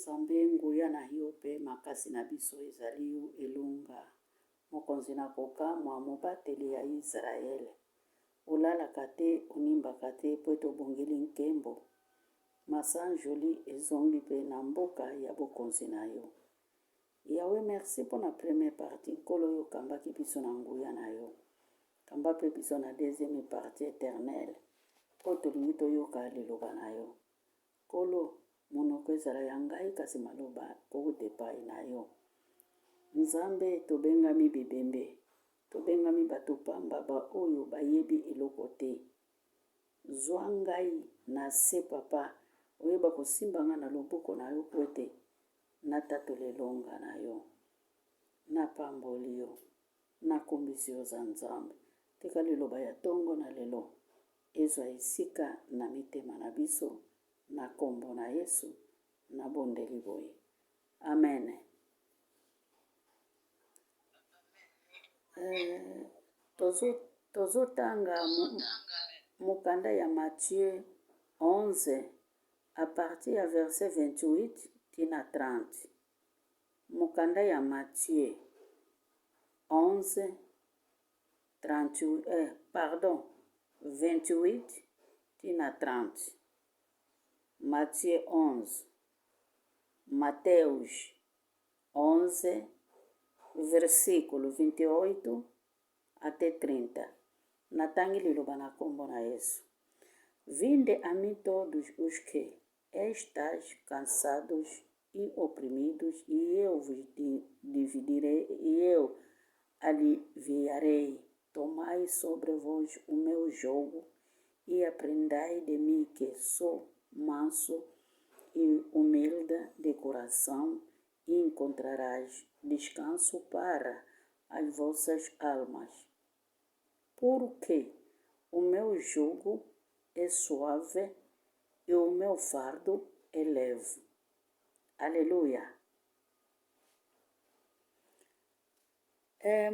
Nzambe, nguya na yo mpe makasi na biso ezali yo, elonga, Mokonzi na kokamwa, mobateli ya Yisraele. Olalaka te, onimbaka te, mpo ete obongeli nkembo. Masanjoli ezongi mpe na mboka ya bokonzi na yo. Yahweh, merci mpo na première partie. Nkolo, yo okambaki biso na nguya na yo. Kamba mpe biso na deuxième partie éternelle, mpo tolingi toyoka liloba na yo. Nkolo, monoko ezala ya ngai, kasi maloba kowuta epayi na yo. Nzambe, tobengami bibembe, tobengami bato pamba, baoyo bayebi eloko te. Zwa ngai na se, Papa, oyeba kosimba ngai na loboko na yo mpo ete natatola elonga na yo. Napamboli yo, nakumbisi yo, oza Nzambe. Tika liloba ya tongo na lelo ezwa esika na mitema na biso, na kombo na Yesu nabondeli boye, amen. Eh, tozotanga mokanda ya Matthieu 11 à partir ya verset 28 tina 30. Mokanda ya Matthieu 11 38 eh, pardon 28 tina 30. Matthieu 11 Mateus 11 versículo 28 até 30. Natangi liloba na kombo na Yesu. Vinde a mim todos os que estáis cansados e oprimidos, e eu vos dividirei, e eu aliviarei. Tomai sobre vós o meu jugo e aprendai de mim, que sou manso e humilde de coração, e encontrarás descanso para as vossas almas. Porque o meu jugo é suave e o meu fardo é leve. Aleluia. Eh,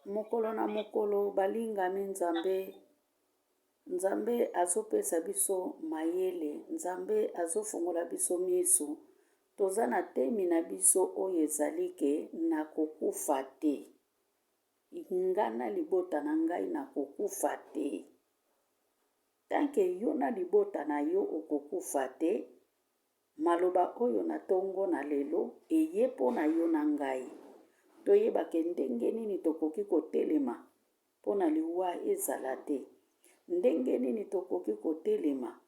mokolo na mokolo balingami Nzambe, Nzambe azopesa biso mayele, Nzambe azofongola biso miso. Toza na temi na biso oyo ezali ke nakokufa te. Nga na libota na ngai nakokufa te. Tant que yo na libota na yo okokufa te, maloba oyo na tongo na lelo eye mpo na yo na ngai. Toyeba ke ndenge nini tokoki kotelema mpo na liwa ezala te. Ndenge nini tokoki kotelema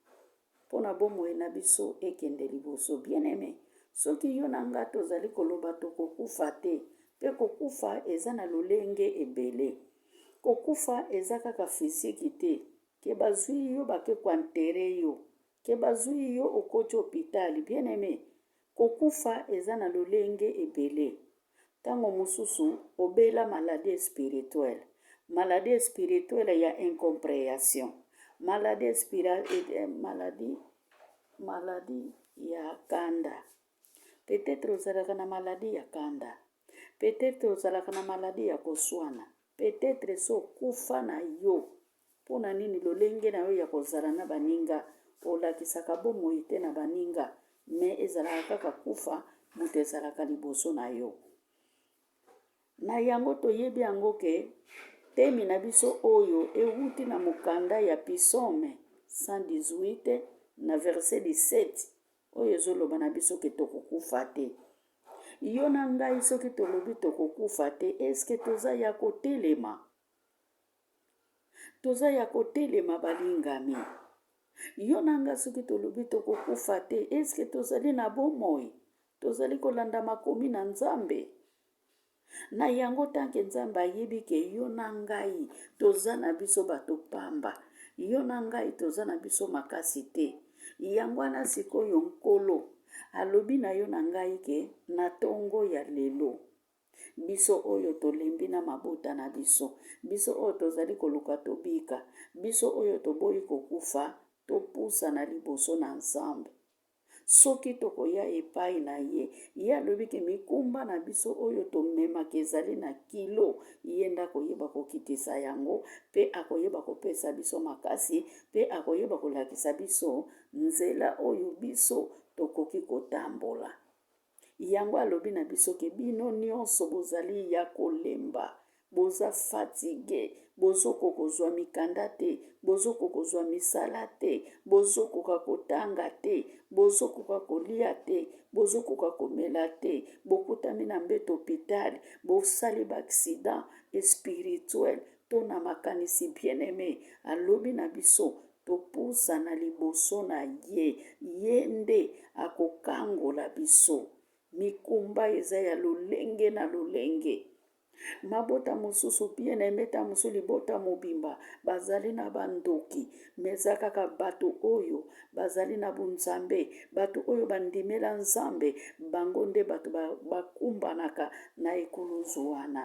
mpo na bomoi na biso ekende liboso. Bien-aime, soki yo na nga tozali koloba tokokufa te, mpe kokufa eza na lolenge ebele. Kokufa eza kaka physique te, ke bazui yo bake ko enterrer yo, ke bazui yo okoti hopital. Bien-aime, kokufa eza na lolenge ebele. Tango mosusu obela maladie spirituelle, maladie spirituelle ya incomprehension, maladie spira, maladie, maladie ya kanda. Peut-etre ozalaka na maladie ya kanda, peut-etre ozalaka na maladie ya koswana, peut-etre esi okufa na yo. Mpo na nini lolenge na yo ya kozala na baninga olakisaka bomoi te na baninga mais ezalaka kaka kufa moto ezalaka liboso na yo. Na yango toyebi yango ke temi na biso oyo ewuti na mokanda ya Psaume 118 na verset 17 oyo ezoloba na biso ke tokokufa te. Yo na ngai soki tolobi tokokufa te, eske toza ya kotelema? Toza ya kotelema balingami. Yo na nga soki tolobi tokokufa te, eske tozali na bomoi? Tozali kolanda makomi na Nzambe? Na yango tanke Nzambe ayebi ke yo na ngai toza na biso bato pamba, yo na ngai toza na biso makasi te. Yango wana sikoyo Nkolo alobi na yo na ngai ke na tongo ya lelo Biso oyo tolembi na mabota na biso, biso oyo tozali koluka tobika, biso oyo toboyi kokufa, topusana liboso na Nzambe. Soki tokoya epai na ye, ye alobi ke mikumba na biso oyo tomemaka ezali na kilo, ye nde akoyeba kokitisa yango, pe akoyeba kopesa biso makasi, pe akoyeba kolakisa biso nzela oyo biso tokoki kotambola. Yango alobi na biso ke bino nionso bozali ya kolemba, boza fatigue, bozokoka kozwa mikanda te, bozokoka kozwa misala te, bozokoka kotanga te, bozokoka kolia te, bozokoka komela te, bokutami na mbeto hopital, bosali ba accident spirituel to na makanisi bien aime alobi na biso Topusana liboso na Ye. Ye nde akokangola biso. Mikumba eza ya lolenge na lolenge. Mabota mosusu bien aime ta mosusu libota mobimba bazali na bandoki me eza kaka bato oyo bazali na bonzambe bato oyo bandimela nzambe bango nde bato bakumbanaka na ekuluzu wana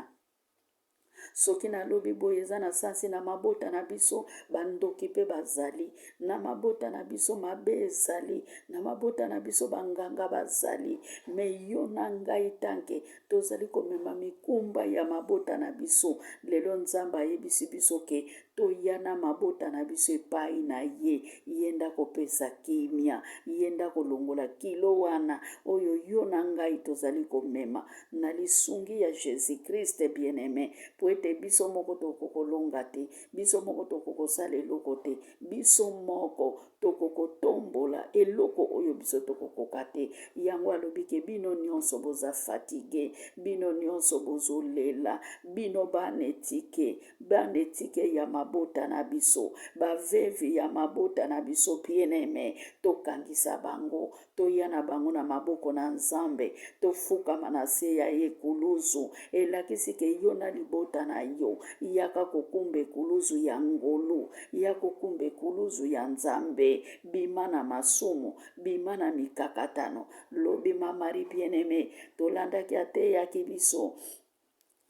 Soki nalobi boye eza na sansi na mabota na biso bandoki pe bazali na mabota na biso mabe ezali na mabota na biso banganga bazali me yo na ngai tanke tozali komema mikumba ya mabota na biso lelo nzambe ayebisi biso ke toya na mabota na biso epai na ye ye nde akopesa kimia ye nde akolongola kilo wana oyo yo na ngai tozali komema na lisungi ya Jesus Christ bien-aime, mpo ete biso moko tokoki kolonga te, biso moko tokoki kosala eloko te, biso moko tokoki kotombola eloko oyo biso tokokoka te. Yango alobi ke bino nyonso boza fatigue, bino nyonso bozolela, bino bana etike, bana etike ya mabota na biso, bavevi ya mabota na biso bien-aime, tokangisa bango Toya na bango na maboko na Nzambe, tofukama na se ya ekuluzu. Elakisi ke yo na libota na yo, yaka kokumba ekuluzu ya ngolu, ya kokumba ekuluzu ya Nzambe. Bima na masumu, bima na mikakatano. Lobi ma Marie bien-aimee, tolandaki ateyaki biso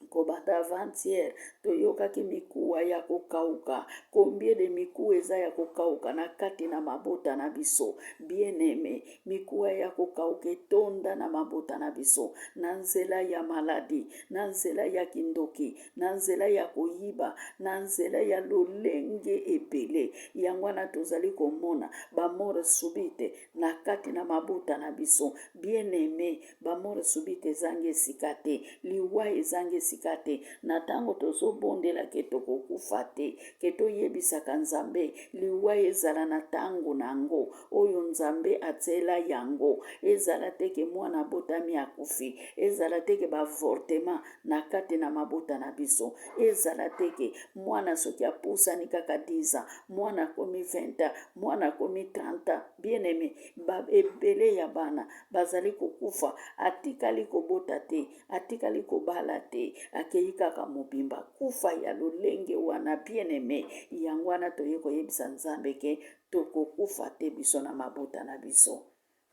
Kobanda avant-hier toyokaki mikuwa ya kokauka. Combien de mikuwa eza ya kokauka na kati na mabota na biso? Bien aime, mikuwa ya kokauka etonda na mabota na biso na nzela ya maladi, na nzela ya kindoki, na nzela ya koyiba, na nzela ya lolenge ebele. Yango wana tozali komona ba mort subite na kati na mabota na biso. Bien aime, Ba mort subite ezangi esika te, liwa ezangi esika te. Na tango tozobondela ke tokokufa te, ke toyebisaka Nzambe liwa ezala na tango na yango oyo Nzambe atiela yango. Ezala te ke mwana abotami akufi, ezala te ke ba avortement na kati na mabota na biso, ezala te ke mwana soki apusani kaka 10 ans, mwana akomi 20 ans, mwana akomi 30 ans. Bien aime, ba ebele ya bana bazali kokufa, atikali kobota te, atikali kobala te, akei kaka mobimba. Kufa ya lolenge wana, bien aime, yango wana toye koyebisa Nzambe ke tokokufa te biso na mabota na biso.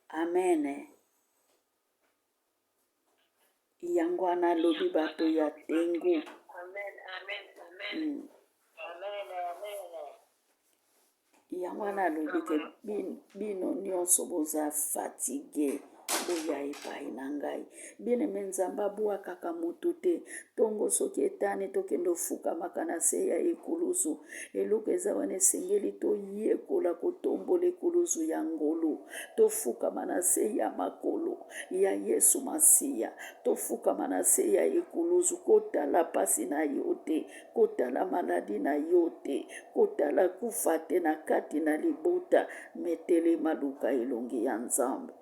Amen. Yango wana alobi bato ya tengu. Amen, amen, amen. Amen, amen. Yango wana alobi ke bino nyonso boza fatigue boya epai na ngai. Bien aime, Nzambe abwakaka motu te. Tongo soki etani tokende ofukamaka na se ya ekuluzu. Eloko eza wana esengeli toyekola kotombola ekuluzu ya ngolu. Tofukama na se ya makolo ya Yesu Masiya. Tofukama na se ya ekuluzu kotala pasi na yo te. Kotala maladi na yo te, kotala kufa te na kati na libota, me telema luka elongi ya Nzambe.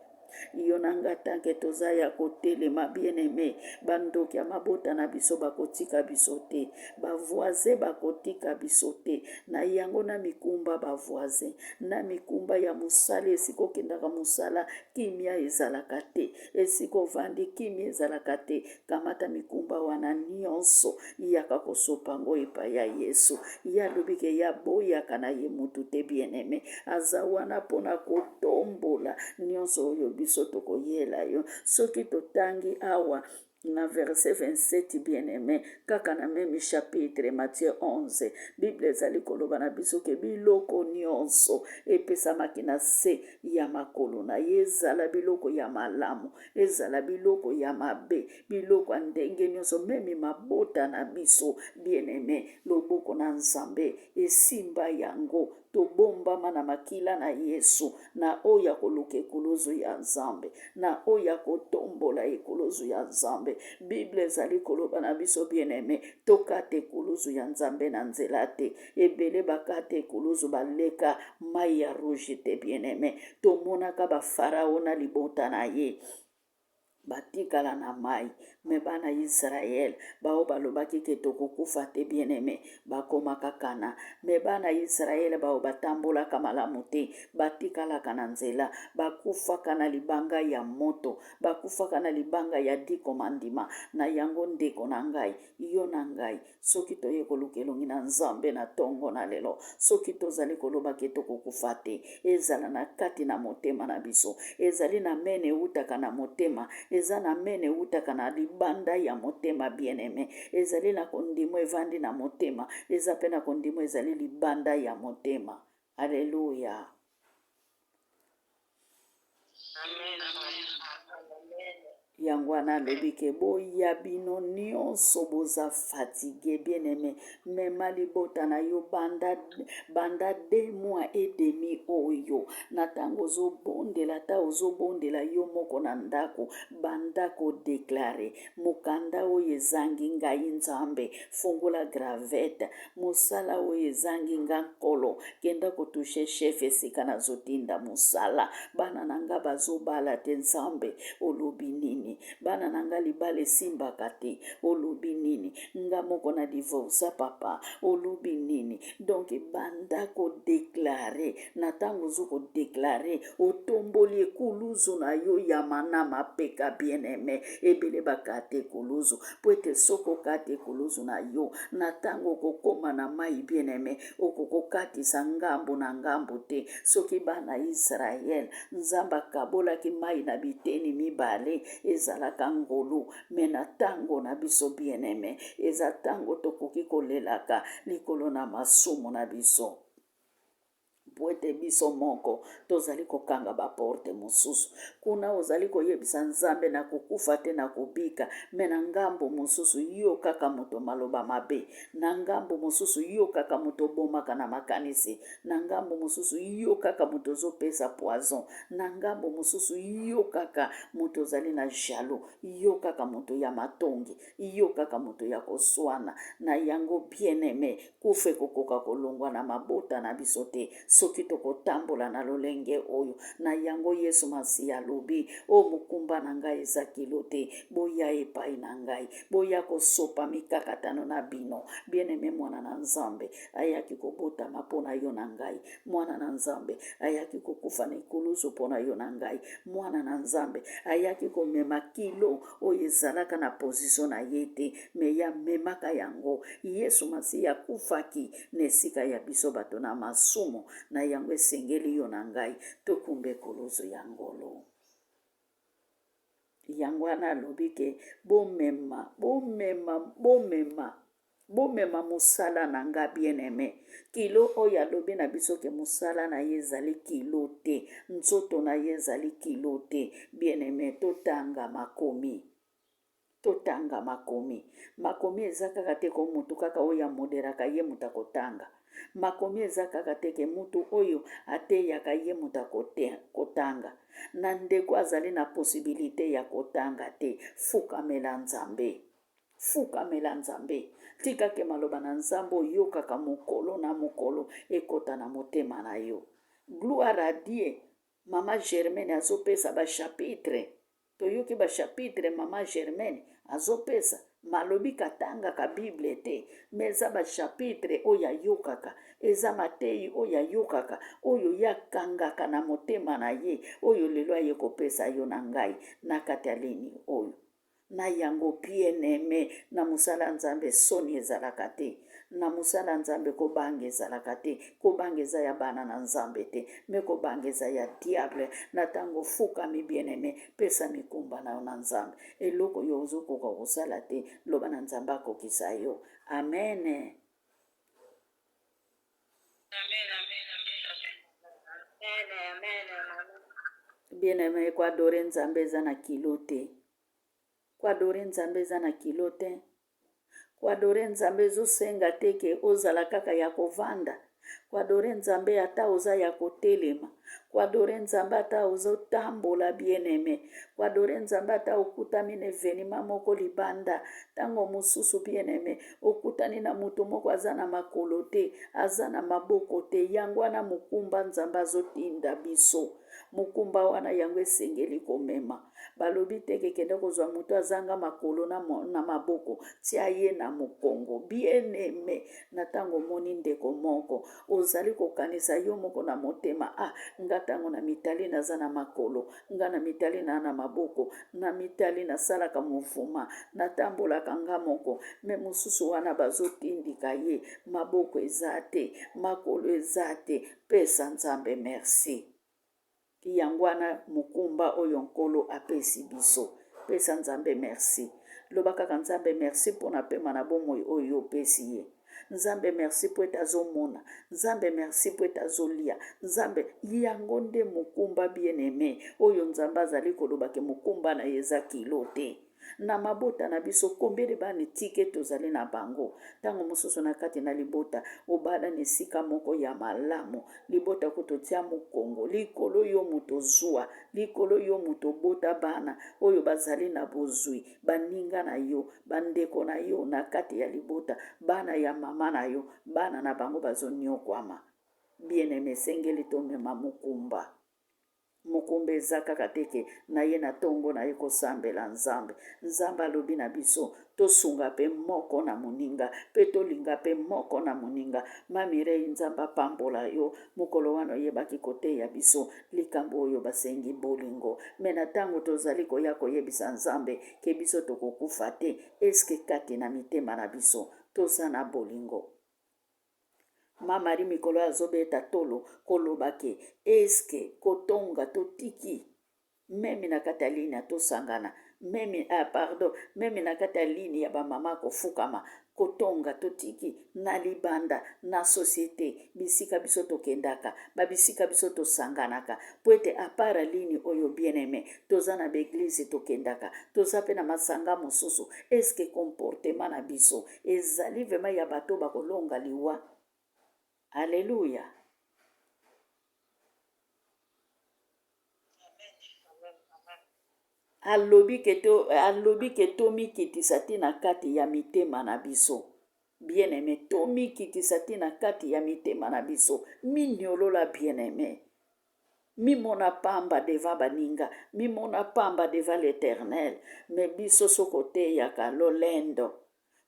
Yo na nga tanke toza ya kotelema bien aime, bandoki ya mabota na biso bakotika biso te, ba voisin bakotika biso te. Na yango na mikumba ba voisin, na mikumba ya mosala, esika okendaka mosala kimia ezalaka te, esika ovandi kimia ezalaka te. Kamata mikumba wana nyonso, yaka kosopa yango epai ya Yesu. Ye alobi ke ye aboyaka na ye mutu te, bien-aime. Aza wana mpona kotombola nyonso oyo biso tokoyela yo. Soki totangi awa na verset 27, bien-aime, kaka na meme chapitre Matthieu 11, Bible ezali koloba na biso ke biloko nyonso epesamaki na se ya makolo na ye, ezala biloko ya malamu, ezala biloko ya mabe, biloko ya ndenge nyonso, meme mabota na biso, bien-aime, loboko na Nzambe esimba yango. Tobombama na makila na Yesu, na oyo ya koluka ekuluzu ya Nzambe, na oyo ya kotombola ekuluzu ya Nzambe. Bible ezali koloba na biso bien-aime, tokata ekuluzu ya Nzambe na nzela te. Ebele bakata ekuluzu baleka mai ya rouge te bien-aime. Tomonaka ba Farao na libota na ye batikala na mai me bana Israel bao balobaki ke tokokufa te bien aime bakomaka kana me bana Israel bao batambolaka malamu te batikalaka na nzela bakufaka na libanga ya moto bakufaka na libanga ya dikomandima na yango ndeko na ngai yo na ngai Soki toye koluka elongi na Nzambe na tongo na lelo, soki tozali koloba ke tokokufa te, ezala na kati na motema na biso. Ezali na mene ewutaka na motema, eza na mene ewutaka na libanda ya motema bien-aime. Ezali na kondimo evandi na motema, eza pe na kondimo ezali libanda ya motema. Alleluia. Yango wana alobi ke boya bino nyonso boza fatigue bien aime mema libota na yo banda banda deux mois et demi oyo na ntango ozobondela ata ozobondela yo moko na ndako banda kodeklare mokanda oyo ezangi ngai nzambe fungola gravete Mosala oyo ezangi nga nkolo kenda ko touche chef esika nazotinda mosala bana na nga bazobala te nzambe olobi nini bana na nga libala esimbaka te olobi nini nga moko na divorsa papa olobi nini donc banda kodeklare na ntango ozo kodeklare otomboli ekuluzu na yo ya mana mapeka bien aime ebele bakata ekuluzu mpo ete soki okati ekuluzu na yo na ntango okokoma na mai bien aime okokokatisa ngambo na ngambo te soki bana Israel Nzambe akabolaki mai na biteni mibale ezalaka ngolu me na ntango na biso bien aime eza ntango tokoki kolelaka likolo na masumu na biso mpo ete biso moko tozali kokanga baporte mosusu kuna. Ozali koyebisa Nzambe na kokufa te, na kobika, me na ngambo mosusu yo kaka moto maloba mabe, na ngambo mosusu yo kaka moto obomaka na makanisi, na ngambo mosusu yo kaka moto ozopesa poison, na ngambo mosusu yo kaka moto ozali na jaloux, yo kaka moto ya matongi, yo kaka moto ya koswana. Na yango bien aime, Kufa ekokoka kolongwa na mabota na biso te soki tokotambola na lolenge oyo. Na yango Yesu Masiya alobi, O mokumba na ngai eza kilo te, boya epai na ngai, boya kosopa mikakatano na bino. Bien-aime, Mwana na Nzambe ayaki kobotama mpo na yo na ngai. Mwana na Nzambe ayaki kokufa na ekulusu mpo na yo na ngai. Mwana na Nzambe ayaki komema kilo oyo ezalaka na position na ye te, me ye amemaka yango. Yesu Masiya akufaki na esika ya biso bato na masumu, na yango esengeli yo na ngai tokumba ekulusu ya ngolu. Yango wana alobi ke bomema, bomema, bomema Bomema mosala na nga bien aime. Kilo oyo alobi na biso ke mosala na ye ezali kilo te, nzoto na ye ezali kilo te. Bien aime, totanga makomi. Totanga makomi. Makomi eza kaka te ko mutu kaka oyo amoderaka ye mutu akotanga. Makomi eza kaka te ke mutu oyo ateyaka ye mutu akotanga. Na ndeko azali na possibilite ya kotanga te, fukamela Nzambe. Fukamela Nzambe. Tika ke maloba na Nzambe oyokaka mokolo na mokolo ekota na motema na yo. Gloire à Dieu. Mama Germaine azopesa ba chapitre. Toyoki ba chapitre Mama Germaine azopesa. Malobi katangaka Bible te, mais eza ba chapitre oyo ayokaka, eza mateyi oyo ayokaka, oyo ye akangaka na motema na ye, oyo lelo aye kopesa yo na ngai na kati ya lini oyo. Na yango bien aime, na mosala Nzambe soni ezalaka te. Na mosala Nzambe kobanga ezalaka te. Kobanga eza ya bana na Nzambe te, me kobanga eza ya diable. Na tango ofukami bien aime, pesa mikumba na yo na Nzambe. Eloko yo ozokoka kosala te, loba na Nzambe akokisa yo. Amen. Bien aime, ko adorer Nzambe eza na kilo te. Ko adorer Nzambe eza na kilo te. Ko adorer Nzambe ezosenga te ke ozala kaka ya kovanda. Koadore Nzambe ata oza ya kotelema. Koadore Nzambe ata ozotambola bien aime. Koadore Nzambe ata okutami na evenema moko libanda. Ntango mosusu bien aime okutani na moto moko aza na makolo te, aza na maboko te. Yango wana mokumba Nzambe azotinda biso. Mokumba wana yango esengeli komema. Balobi te ke kende kozwa moto azanga makolo na, na maboko, tia ye na mokongo. Bien aime, na ntango omoni ndeko moko, ozali kokanisa yo moko na motema, ah, nga ntango na mitali naza na makolo, nga na mitali na na maboko, na mitali nasalaka muvuma, natambolaka nga moko, me mosusu wana bazotindika ye, maboko eza te, makolo eza te, pesa Nzambe merci. Yango wana mokumba oyo Nkolo apesi biso. Pesa Nzambe merci. Loba kaka Nzambe merci mpo na pema na bomoi oyo yo opesi ye. Nzambe merci mpo ete azomona. Nzambe merci mpo ete azolia. Nzambe, yango nde mokumba bien aime oyo Nzambe azali koloba ke mokumba na ye eza kilo te. Na mabota na biso, combien de bana etike tozali na bango? Ntango mosusu na kati na libota, obala na esika moko ya malamu, libota kutu otia mokongo likolo yo moto ozwa, likolo yo moto obota bana oyo bazali na bozwi, baninga na yo, bandeko na yo na kati ya libota, bana ya mama na yo, bana na bango bazonyokwama. Bien-aime, esengeli tomema mokumba. Mokumba eza kaka te ke naye na tongo naye kosambela Nzambe. Nzambe alobi na biso tosunga pe moko na moninga pe tolinga pe moko na moninga. Ma Mireille Nzambe apambola yo mokolo wana oyebaki koteya biso likambo oyo basengi bolingo. Me na tango tozali koya koyebisa Nzambe ke biso tokokufa te, est-ce que kati na mitema na biso toza na bolingo? Ma Marie mikolo oyo azobeta tolo koloba ke eske kotonga totiki meme na kati ya ligne ya tosangana meme ah, pardon meme na kati ya ligne ya bamama kofukama kotonga totiki na libanda na societe bisika biso tokendaka babisika biso tosanganaka mpo ete apara ligne oyo bien aime toza na baeglize tokendaka toza mpe na masanga mosusu eske comportement na biso Ezali vraiment ya bato bakolonga liwa. Alleluia. Alobi ke to alobi ke tomikitisa ti na kati ya mitema na biso. Bien aime, tomikitisa ti na kati ya mitema na biso. Miniolola bien aime. Mimona pamba devant baninga, mimona pamba devant l'Eternel. Mais biso soki oteyaka lolendo,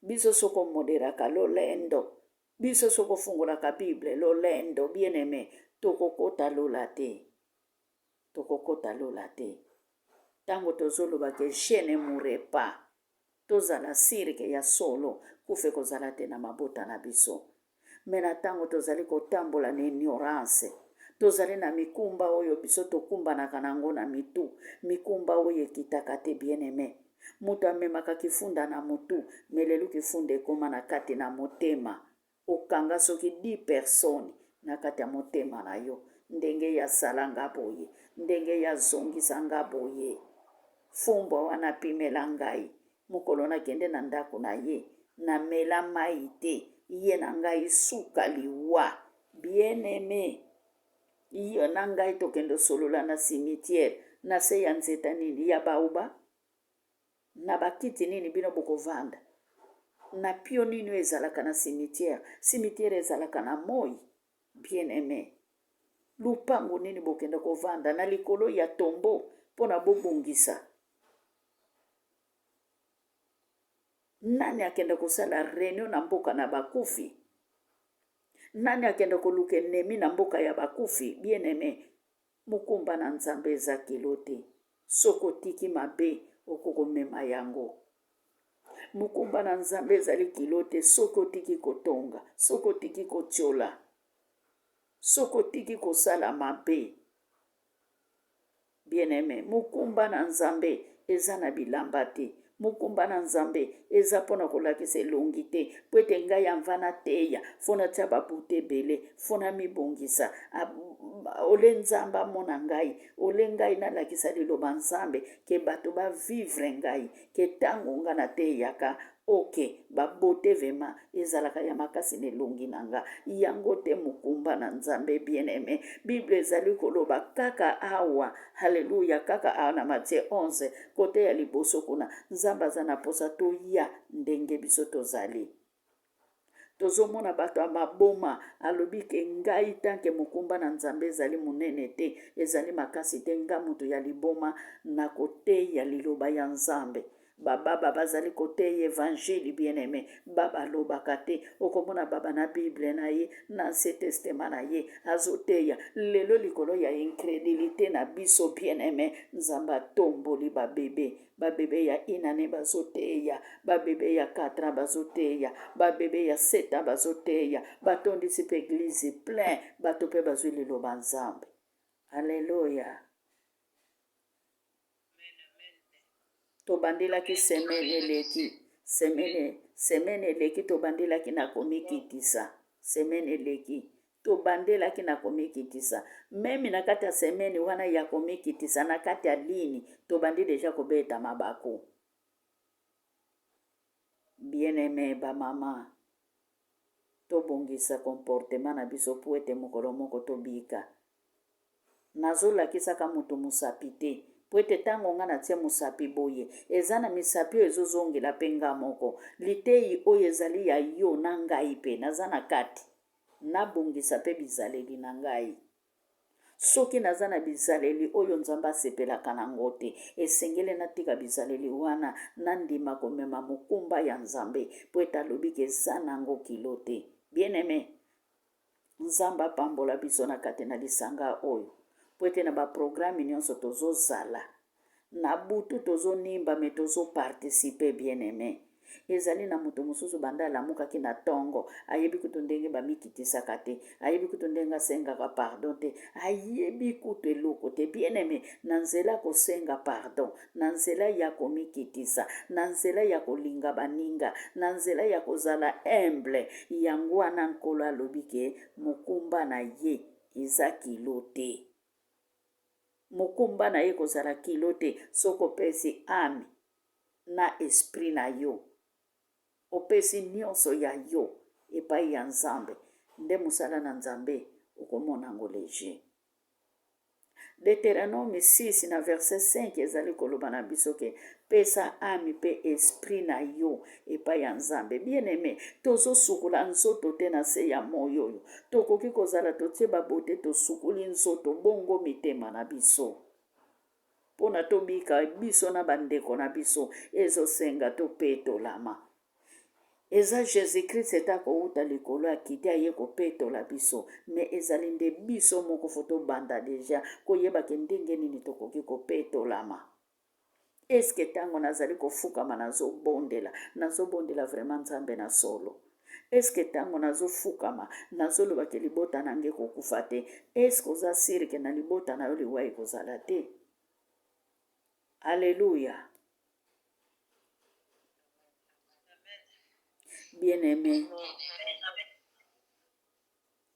biso soki omoderaka lolendo, biso soki ofungolaka Bible lolendo, bien aime, tokokota lola te. Tokokota lola te. Tango tozoloba ke je ne mourrai pas, Tozala sur que ya solo kufa ekozala te na mabota na biso. Mais na tango tozali kotambola na ignorance, tozali na mikumba oyo biso tokumbanaka na yango na mitu, mikumba oyo ekitaka te bien aime. Moto amemaka kifunda na mutu, mais lelo kifunda ekoma na kati na motema. Okanga soki 10 personnes na kati ya motema na yo ndenge ye asala nga boye ndenge ye azongisa nga boye fumbwa wana apimela ngai mokolo nakende na ndako na ye namela mai te ye na ngai suka liwa bien aime yo na ngai tokende osolola na cimetière na se ya nzeta nini ya baoba Na ba kiti nini bino bokovanda? Na pio nini oyo ezalaka na cimetière? Cimetière ezalaka na moi, bien aime. Lupango nini bokende kovanda na likolo ya tombeau mpo na bobongisa? Nani akende kosala reunion na mboka na bakufi? Nani akende koluka ennemi na mboka ya bakufi? Bien aime, Mokumba na Nzambe eza kilo te. Soki otiki mabe, okoki komema yango. Mokumba na Nzambe ezali kilo te soki otiki kotonga, soki otiki kotiola, soki otiki kosala mabe. Bien aime, mokumba na Nzambe eza na bilamba te. Mokumba na Nzambe eza mpo na kolakisa elongi te, mpo ete ngai anva nateya, fo natia babute ebele, fo namibongisa. Ole Nzambe amona ngai, ole ngai nalakisa liloba Nzambe, ke bato ba vivre ngai, ke ntango ngai nateyaka, Ok, ba beauté vraiment ezalaka ya makasi na elongi na nga. Yango te mokumba na Nzambe bien aimé. Bible ezali koloba kaka awa, haleluya, kaka awa na Matthieu 11, kote ya liboso kuna, Nzambe aza na posa toya ndenge biso tozali. Tozomona bato ya maboma, alobi ke ngai tanke mokumba na Nzambe ezali monene te, ezali makasi te, nga moto ya liboma nakoteya liloba ya Nzambe. Bababa bazali koteya evangile bien aime, baba alobaka te, okomona baba na bible na ye na ancien testament na ye azoteya lelo likolo ya incredulite na biso bien aime. Nzambe atomboli babebe, babebe ya inane bazoteya, babebe ya 4 ans bazoteya, babebe ya 7 ans bazoteya, batondisi mpe eglise plein, bato mpe bazwi liloba Nzambe. Aleluya. Tobandelaki semaine eleki, semaine eleki tobandelaki na komikitisa. Semaine eleki tobandelaki na komikitisa. Meme na kati ya semaine wana ya komikitisa, na kati ya lini tobandi deja kobeta mabaku. Bien aime ba mama, tobongisa comportement na biso po ete mokolo moko tobika. Nazo lakisaka mutu musapi te, po ete tango nga natie musapi boye, eza na misapi oyo ezo zongela pe nga moko. Liteyi oyo ezali ya yo na ngai pe naza na kati. Nabongisa pe bizaleli na ngai. Soki naza na bizaleli oyo Nzambe asepelaka na ngo te, esengeli natika bizaleli wana, nandima komema mokumba ya Nzambe, po ete alobi ke eza nango kilo te. Bien aime, Nzambe apambola biso na kati na lisanga oyo, po ete na ba programme nionso tozo zala na butu tozo nimba me tozo participer. Bien aime, ezali na moto mosusu banda alamukaki na tongo ayebi kutu ndenge bamikitisaka te, ayebi kutu ndenge asengaka pardon te, ayebi kutu eloko te. Bien aime, na nzela kosenga pardon, na nzela ya komikitisa, na nzela ya kolinga baninga, na nzela ya kozala humble. Yango wana Nkolo alobi ke mokumba na ye eza kilo te. Mokumba na ye kozala kilo te soki opesi ame na esprit na yo, opesi nyonso ya yo epai ya Nzambe, nde mosala na Nzambe okomona yango leger. Deuteronome 6 na verset 5 ezali koloba na biso ke pesa ame pe esprit na yo epai ya Nzambe. Bien aime, tozosukola nzoto te na se ya moi oyo. Tokoki kozala totie babote, tosukoli nzoto bongo mitema na biso. Mpona tobika biso na bandeko na biso, ezosenga topetolama. Eza Jesus Christ ete akowuta likolo akiti aye kopetola biso, mais ezali nde biso moko fo tobanda deja koyeba ke ndenge nini tokoki kopetolama. Eske ntango nazali kofukama nazobondela, nazobondela vraiment Nzambe na solo? Eske ntango nazofukama nazoloba ke libota na nge ekokufa te? Eske oza sire ke na libota na yo liwa ekozala te? Alleluia. Bien-aimé,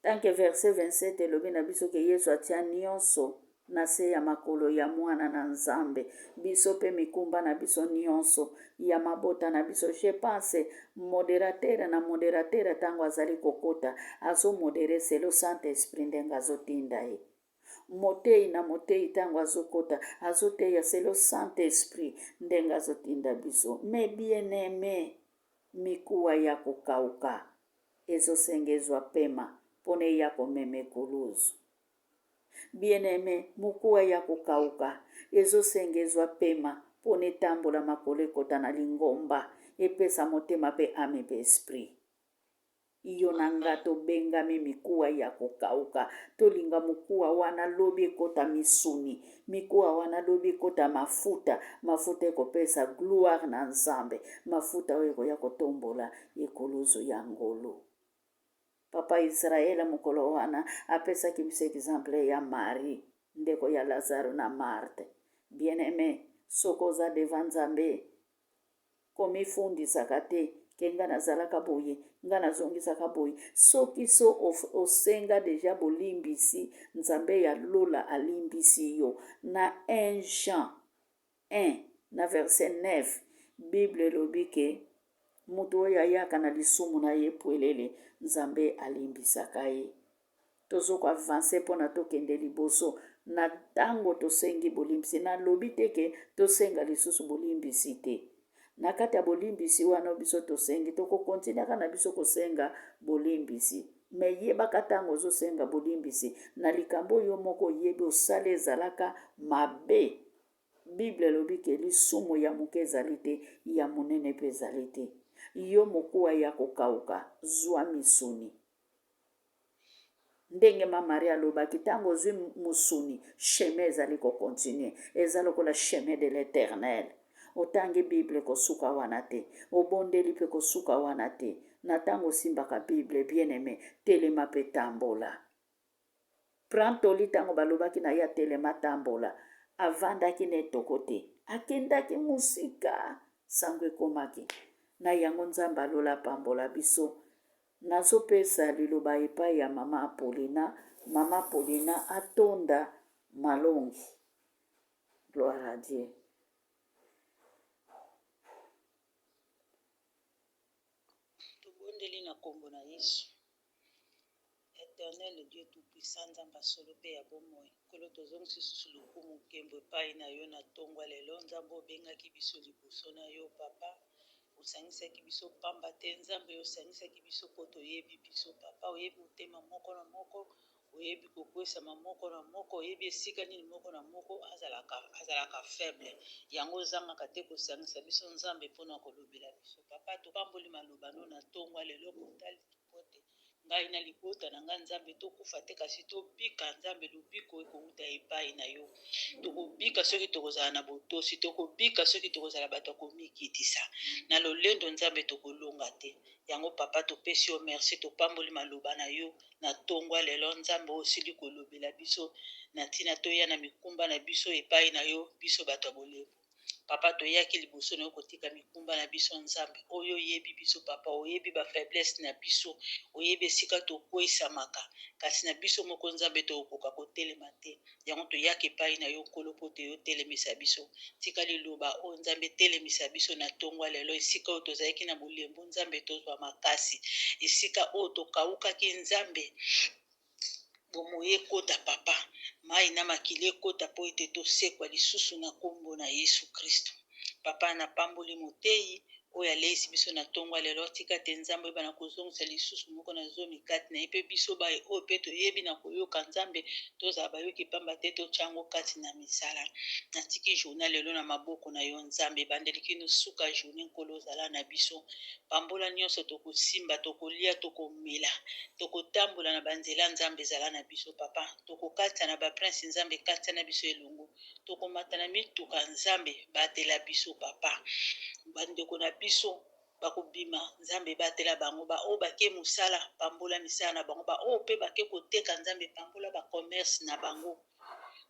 tant que verset 27 elobi na biso ke Yesu atia nyonso na se ya makolo ya mwana na Nzambe, biso pe mikumba na biso nyonso ya mabota na biso. Je pense moderateur na moderateur ntango azali kokota azomodere selo Saint Esprit ndenge azotinda ye. Moteyi na moteyi ntango azokota azoteya selo Saint Esprit ndenge azotinda biso. Mais bien aime, mikuwa ya kokauka ezosenga ezwa pema mpona eya komema ekuluzu. Bien aime, mokuwa ya kokauka ezosenga ezwa pema mpona etambola makolo ekota na lingomba epesa motema mpe ame mpe esprit. Yo na nga tobengami mikuwa ya kokauka. Tolinga mokuwa wana lobi ekota misuni, mikuwa wana lobi ekota mafuta, mafuta ekopesa gloire na Nzambe, mafuta oyo ekoya kotombola ekuluzu ya ngolu. Papa Israel mokolo wana apesaki biso exemple ya Marie, ndeko ya Lazaro na Marthe. Bien-aime, soki oza devant Nzambe, Komifundisaka te ke nga nazalaka boye, nga nazongisaka boye. Soki so osenga deja bolimbisi, Nzambe ya lola alimbisi yo. Na 1 Jean 1 na verset 9, Bible elobi ke. Moto oyo ayaka na lisumu na ye pwelele, Nzambe alimbisaka ye. Tozo ko avancer pona tokende liboso na tango tosengi bolimbisi. Nalobi te ke tosenga lisusu bolimbisi te. Na kati ya bolimbisi wana biso tosengi, toko continuer kaka na biso kosenga bolimbisi. Mais yebaka tango ozosenga bolimbisi na likambo yo moko oyebi osali ezalaka mabe. Bible elobi ke lisumu ya moke ezali te, ya monene pe ezali te. Yo mokuwa ya kokauka, zwa misuni. Ndenge ma Marie alobaki, ntango ozwi mosuni, chemin ezali ko continuer. Eza lokola chemin de l'Eternel. Otangi Bible kosuka wana te, obondeli pe kosuka wana te. Na ntango osimbaka Bible, bien aime, telema pe tambola. Prend toli ntango balobaki na ye atelema atambola, avandaki na etoko te, akendaki mosika. Sango ekomaki. Na yango Nzambe ya lola apambola biso. Nazopesa liloba epai ya mama Paulina. Mama Paulina atonda malongi. Gloire à Dieu. Tobondeli na kombo na Yesu. Eternel Dieu tout puissant Nzambe ya solo pe ya bomoi Nkolo tozongisi lisusu lokumu nkembo epayi na yo na tongo ya lelo Nzambe obengaki biso liboso na yo papa osangisaki biso pamba te Nzambe osangisaki biso po toyebi biso papa oyebi motema moko na moko oyebi kokwesama moko na moko oyebi esika nini moko na moko azalaka azalaka faible yango ozangaka te kosangisa biso Nzambe pona kolobela biso papa topamboli maloba no na tongo ya lelo kotali po te ngai na libota na ngai Nzambe tokufa te kasi tobika Nzambe lobiko ekowuta epayi na yo tokobika soki tokozala na botosi tokobika soki tokozala bato ya komikitisa na lolendo Nzambe tokolonga te yango papa topesi yo merci topamboli maloba na yo na tongo ya lelo Nzambe oyo osili kolobela biso na ntina toya na mikumba na biso epayi na yo biso bato ya bolembu Papa toyaki liboso na yo kotika mikumba na biso Nzambe oyo oyebi biso papa oyebi ba faiblesse na biso oyebi esika tokweisamaka kasi na biso moko Nzambe tokokoka kotelema te yango toyaka epai na yo Nkolo mpo te yo otelemisa biso tika liloba oyo Nzambe etelemisa biso na tongo ya lelo esika oyo tozalaki na bolembu Nzambe tozwa makasi esika oyo tokaukaki Nzambe Bomoyi ekota papa, mayi na makila ekota po ete tosekwa lisusu na kombo na Yesu Kristu. Papa na pamboli moteyi oyo aleyisi biso na tongo ya lelo, tika te Nzambe oyeba na kozongisa lisusu moko na zomi kati na ye pe biso baye oyo pe toyebi na koyoka Nzambe tozala bayoki pamba te totia yango kati na misala. Natiki journee ya lelo na maboko na yo Nzambe, ebandeli kino suka journee Nkolo zala na biso. Pambola nionso tokosimba, tokolia, tokomela, tokotambola na ba nzela Nzambe zala na biso papa, tokokatisa na ba prince Nzambe katisa na biso elongo, tokomata na mituka Nzambe batela biso papa, ba ndeko na biso bakobima Nzambe batela bango, ba oyo bake mosala pambola misala na bango, ba oyo pe bake koteka Nzambe pambola ba commerce na bango.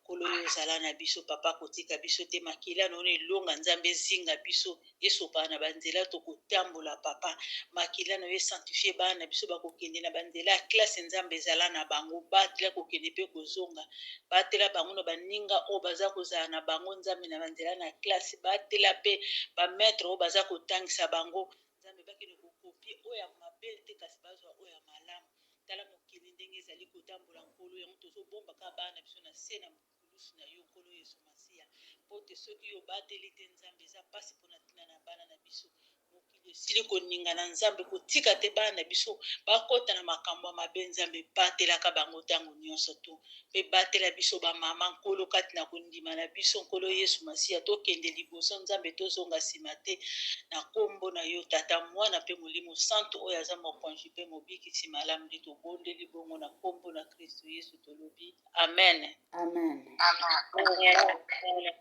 Nkolo yo zala na biso papa kotika biso te makila na yo na elonga nzambe ezinga biso esopana na banzela tokotambola papa makila na yo esanctifie bana na biso bakokende na banzela ya classe nzambe ezala na bango batela kokende pe kozonga batela bango na baninga oyo baza kozala na bango nzambe na banzela na classe batela pe ba maitre oyo baza kotangisa bango nzambe bakende kokopie oyo ya mabe te kasi bazwa oyo ya malamu Tala mokili ndenge ezali kotambola, Nkolo, yango tozobomba kaka bana na biso na se na kulusu na yo, Nkolo Yesu Masiya. Mpo te soki yo obateli te, Nzambe, eza pasi mpo na tina na bana na biso. Mokili esili koningana, Nzambe, kotika te bana na biso bakota na makambo ya mabe, Nzambe, batelaka bango tango nionso to mpe batela biso ba mama, Nkolo, kati na kondima na biso, Nkolo Yesu Masiya, tokende liboso, Nzambe, tozonga sima te, na Kombo na Yo, Tata, Mwana, mpe Molimo Santu, oyo aza Mokonji mpe Mobikisi malamu, nde tobondeli bongo na Kombo na Kristo Yesu, tolobi, Amen. Amen. Amen.